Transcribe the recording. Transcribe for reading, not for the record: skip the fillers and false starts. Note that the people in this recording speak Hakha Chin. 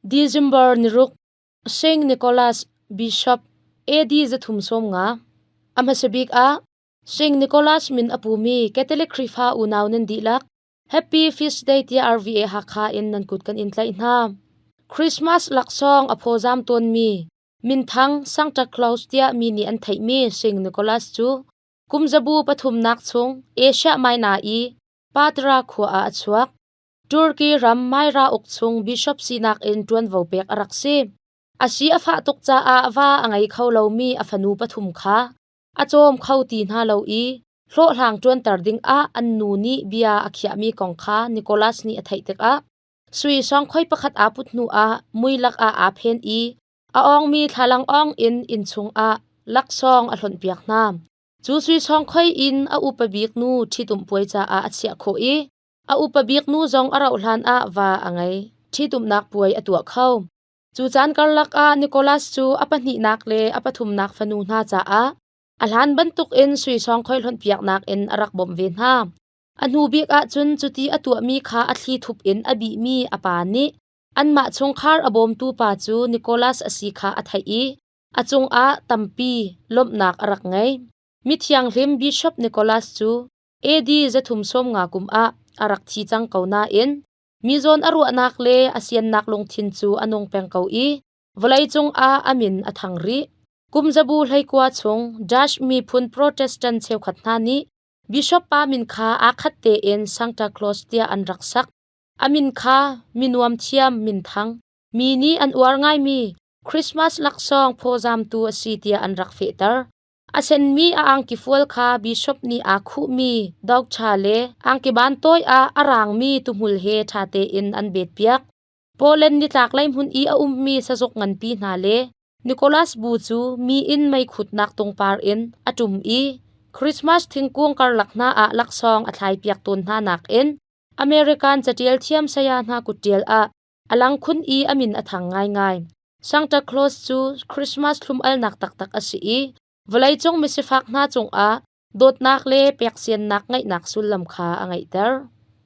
December niruk, Saint Nicholas Bishop AD 350. A hmasa bik ah Saint Nicholas min a pumi Catholic Khrihfa unau nan dihlak Happy Feast Day tiah RVA Hakha in nan kut kan in tlaih hna. Christmas laksawng a phawzam tawnmi minthang Santa Claus tiah mi nih an theihmi Saint Nicholas cu kumzabu pathumnak chung Asia Minor i Patra khua ah a chuak. Turkey ram Myra uk chung bishop sinak in ṭuanvo pek a rak si. A si a fah tuk caah va a ngei kho lomi a fanu pathum kha a cawm kho ti hna lo i hlawhhlang ṭuanter dingah an nu nih bia a khiahmi kong kha Nicholas nih a theih tikah sui sawngkhoi pakhat aa put hnuah mui lakah aa phen i a awngmi thlalangawng in inn chungah laksawng a hlonhpiak hna. Cu sui sawngkhoi in a upa bik nu ṭhitumh puai caah a chiah khawh i a upa bik nu zong a rauh hlan ah va a ngei. Ṭhitumhnak puai a tuah kho. Cu caan karlak ah Nicholas cu a pahnihnak le a pathumnak fanu hna caah a hlan bantukin sui sawngkhoi hlonhpiaknak in a rak bawmh ve hna. A hnu bik ahcun cuti a tuahmi kha a thli thup in a bihmi a pa nih anmah chungkhar a bawmtu pa cu Nicholas a si kha a theih i a cungah tampi lawmhnak a rak ngei. Mithianghlim Bishop Nicholas cu AD 350 kum ah a rak thi cang ko nain Mi zawn a ruahnak le a siannak lungthin cu a nung peng ko i vawleicung ah a min a thang rih. Kum zabu hleikua chung Dutch miphun Protestant cheukhat hna nih Bishop pa min kha aa khat tein Santa Claus tiah an rak sak. A min kha minuam thiam minthang, mi nih an uar ngaimi Christmas laksawng phawzamtu a si tiah an rak fehter. A senmi a angki fual kha bishop nih aa khuhmi dogṭha le angki bantawi ah a raangmi tuhmul he ṭha tein an betpiak. Poland nitlaklei hmun i a ummi sazuk nganpi hna le Nicholas bu cu mi inn meikhutnak tungpar in a ṭum i Christmas thingkung karlak hna ah laksawng a thlaipiak tawn hna nakin American caṭial thiam saya hna kutṭial ah a lang khun i a min a thang ngaingai. Santa Claus cu Christmas thlum-alnak taktak a si i vawleicung misifak hna cungah dawtnak le peksiannak ngeihnak sullam kha a ngeihter.